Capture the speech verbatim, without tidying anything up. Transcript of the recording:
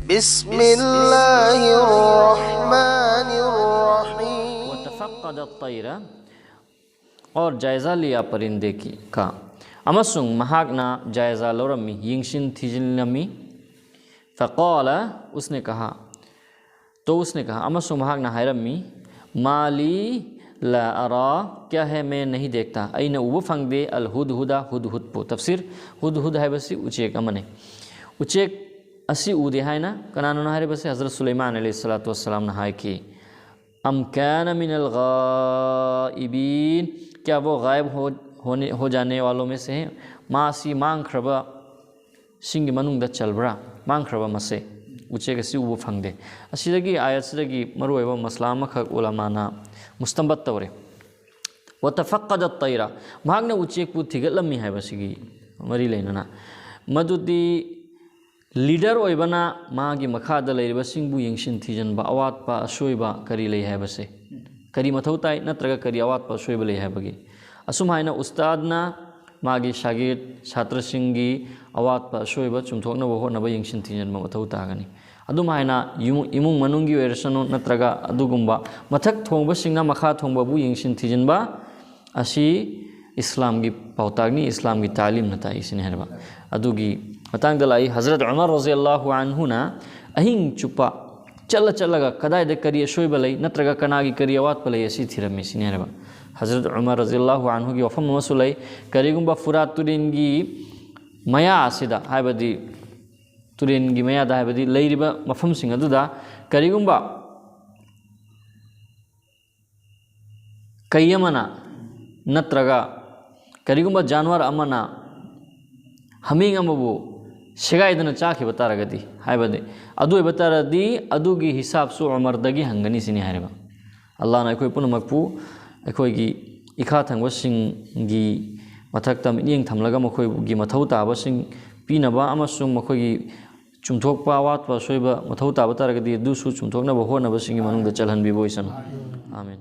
بسم الله الرحمن الرحيم. وتفقد الطير، और जायजा लिया परिंदे की, का. ꯑꯃꯁꯨꯡ ꯃꯍꯥꯛꯅ ꯖꯥꯏꯖꯥ ꯂꯧꯔꯝꯃꯤ, ꯌꯦꯡꯁꯤꯟ ꯊꯤꯖꯤꯜꯂꯝꯃꯤ. فقال, उसने कहा, तो उसने कहा, ꯑꯃꯁꯨꯡ ꯃꯍꯥꯛꯅ ꯍꯥꯏꯔꯝꯃꯤ, ما لي لا أرى, क्या है मैं नहीं देखता, ꯑꯩꯅ ꯎꯕ ꯐꯪꯗꯦ, الهدهد, ꯍꯨꯗꯍꯨꯗꯄꯨ. ꯇꯐꯁꯤꯔ, ꯍꯨꯗꯍꯨꯗ ꯍꯥꯏꯕꯁꯤ ꯎꯆꯦꯛ ꯑꯃꯅꯤ. ꯎꯆꯦꯛ ꯑꯁꯤ ꯎꯗꯦ ꯍꯥꯏꯅ ꯀꯅꯥꯅꯣꯅ ꯍꯥꯏꯔꯤꯕꯁꯤ? ꯍꯖꯔꯠ ꯁꯨꯂꯩꯃꯥꯟ ꯑꯂꯩꯍꯤꯁꯁꯂꯥꯇꯨ ꯋꯁꯁꯂꯥꯝꯅ ꯍꯥꯏꯈꯤ. أم كان من الغائبين, क्या वो गायब हो, होने, हो जाने वालों में से है? ꯃꯥꯁꯤ ꯃꯥꯡꯈ꯭ꯔꯕ ꯁꯤꯡꯒꯤ ꯃꯅꯨꯡꯗ ꯆꯜꯕ꯭ꯔꯥ? ꯃꯥꯡꯈ꯭ꯔꯕ ꯃꯁꯦ, ꯎꯆꯦꯛ ꯑꯁꯤ ꯎꯕ ꯐꯪꯗꯦ. ꯑꯁꯤꯗꯒꯤ, ꯑꯥꯌꯠꯁꯤꯗꯒꯤ ꯃꯔꯨꯑꯣꯏꯕ ꯃꯁꯂꯥ ꯑꯃꯈꯛ ꯎꯂꯃꯥꯅ ꯃꯨꯁꯇꯝꯕꯠ ꯇꯧꯔꯦ. وتفقد الطير, ꯃꯍꯥꯛꯅ ꯎꯆꯦꯛꯄꯨ ꯊꯤꯒꯠꯂꯝꯃꯤ ꯍꯥꯏꯕꯁꯤꯒꯤ ꯃꯔꯤ ꯂꯩꯅꯅ, ꯃꯗꯨꯗꯤ ꯂꯤꯗꯔ ꯑꯣꯏꯕꯅ ꯃꯥꯒꯤ ꯃꯈꯥꯗ ꯂꯩꯔꯤꯕꯁꯤꯡꯕꯨ ꯌꯦꯡꯁꯤꯟ ꯊꯤꯖꯤꯟꯕ, ꯑꯋꯥꯠꯄ ꯑꯁꯣꯏꯕ ꯀꯔꯤ ꯂꯩ ꯍꯥꯏꯕꯁꯦ, ꯀꯔꯤ ꯃꯊꯧ ꯇꯥꯏ ꯅꯠꯇ꯭ꯔꯒ ꯀꯔꯤ ꯑꯋꯥꯠꯄ ꯑꯁꯣꯏꯕ ꯂꯩ ꯍꯥꯏꯕꯒꯤ. ꯑꯁꯨꯝ ꯍꯥꯏꯅ ꯎꯁꯇꯥꯗꯅ ꯃꯥꯒꯤ ꯁꯥꯒꯤꯔ, ꯁꯥꯇ꯭ꯔꯁꯤꯡꯒꯤ ꯑꯋꯥꯠꯄ ꯑꯁꯣꯏꯕ ꯆꯨꯝꯊꯣꯛꯅꯕ ꯍꯣꯠꯅꯕ, ꯌꯦꯡꯁꯤꯟ ꯊꯤꯖꯤꯟꯕ ꯃꯊꯧ ꯇꯥꯒꯅꯤ. ꯑꯗꯨꯝ ꯍꯥꯏꯅ ꯏꯃꯨꯡ, ꯏꯃꯨꯡ ꯃꯅꯨꯡꯒꯤ ꯑꯣꯏꯔꯁꯅꯨ, ꯅꯠꯇ꯭ꯔꯒ ꯑꯗꯨꯒꯨꯝꯕ ꯃꯊꯛ ꯊꯣꯡꯕꯁꯤꯡꯅ ꯃꯈꯥ ꯊꯣꯡꯕꯕꯨ ꯌꯦꯡꯁꯤꯟ ꯊꯤꯖꯤꯟꯕ ꯑꯁꯤ ꯏꯁꯂꯥꯝꯒꯤ ꯄꯥꯎꯇꯥꯛꯅꯤ, ꯏꯁꯂꯥꯝꯒꯤ ꯇꯥꯂꯤꯝꯅ ꯇꯥꯛꯏꯁꯤꯅꯤ ꯍꯥꯏꯔꯕ. ꯑꯗꯨꯒꯤ ꯃꯇꯥꯡꯗ ꯂꯥꯛꯏ, ꯍꯖꯔꯠ ꯎꯃꯔ ꯔꯖꯤꯌꯜꯂꯥꯍꯨ ꯑꯟꯍꯨꯅ ꯑꯍꯤꯡ ꯆꯨꯞꯄ ꯆꯠꯂ ꯆꯠꯂꯒ ꯀꯗꯥꯏꯗ ꯀꯔꯤ ꯑꯁꯣꯏꯕ ꯂꯩ ꯅꯠꯇ꯭ꯔꯒ ꯀꯅꯥꯒꯤ ꯀꯔꯤ ꯑꯋꯥꯠꯄ ꯂꯩ ꯑꯁꯤ ꯊꯤꯔꯝꯃꯤ ꯁꯤꯅꯤ ꯍꯥꯏꯔꯕ. ꯍꯖꯔꯠ ꯎꯃꯔ ꯔꯖꯤꯌꯜꯂꯥꯍꯨ ꯑꯟꯍꯨꯒꯤ ꯋꯥꯐꯝ ꯑꯃꯁꯨ ꯂꯩ, ꯀꯔꯤꯒꯨꯝꯕ ꯐꯨꯔꯥꯠ ꯇꯨꯔꯦꯟꯒꯤ ꯃꯌꯥ ꯑꯁꯤꯗ, ꯍꯥꯏꯕꯗꯤ ꯇꯨꯔꯦꯟꯒꯤ ꯃꯌꯥꯗ, ꯍꯥꯏꯕꯗꯤ ꯂꯩꯔꯤꯕ ꯃꯐꯝꯁꯤꯡ ꯑꯗꯨꯗ ꯀꯔꯤꯒꯨꯝꯕ ꯀꯩ ꯑꯃꯅ ꯅꯠꯇ꯭ꯔꯒ ꯀꯔꯤꯒꯨꯝꯕ ꯖꯥꯟꯋꯥꯔ ꯑꯃꯅ ꯍꯥꯃꯦꯡ ꯑꯃꯕꯨ ꯁꯦꯒꯥꯏꯗꯨꯅ ꯆꯥꯈꯤꯕ ꯇꯥꯔꯒꯗꯤ, ꯍꯥꯏꯕꯗꯤ ꯑꯗꯨ ꯑꯣꯏꯕ ꯇꯥꯔꯗꯤ ꯑꯗꯨꯒꯤ ꯍꯤꯁꯥꯕꯁꯨ ꯎꯃꯔꯗꯒꯤ ꯍꯪꯒꯅꯤ ꯁꯤꯅꯤ ꯍꯥꯏꯔꯤꯕ. ꯑꯜꯂꯥꯍꯅ ꯑꯩꯈꯣꯏ ꯄꯨꯝꯅꯃꯛꯄꯨ ꯑꯩꯈꯣꯏꯒꯤ ꯏꯈꯥ ꯊꯪꯕꯁꯤꯡꯒꯤ ꯃꯊꯛꯇ ꯃꯤꯠꯌꯦꯡ ꯊꯝꯂꯒ ꯃꯈꯣꯏꯒꯤ ꯃꯊꯧ ꯇꯥꯕꯁꯤꯡ ꯄꯤꯅꯕ ꯑꯃꯁꯨꯡ ꯃꯈꯣꯏꯒꯤ ꯆꯨꯝꯊꯣꯛꯄ, ꯑꯋꯥꯠꯄ ꯑꯁꯣꯏꯕ ꯃꯊꯧ ꯇꯥꯕ ꯇꯥꯔꯒꯗꯤ ꯑꯗꯨꯁꯨ ꯆꯨꯝꯊꯣꯛꯅꯕ ꯍꯣꯠꯅꯕꯁꯤꯡꯒꯤ ꯃꯅꯨꯡꯗ ꯆꯜꯍꯟꯕꯤꯕ ꯑꯣꯏꯁꯅꯨ꯫ ꯑꯥꯃꯤꯟ꯫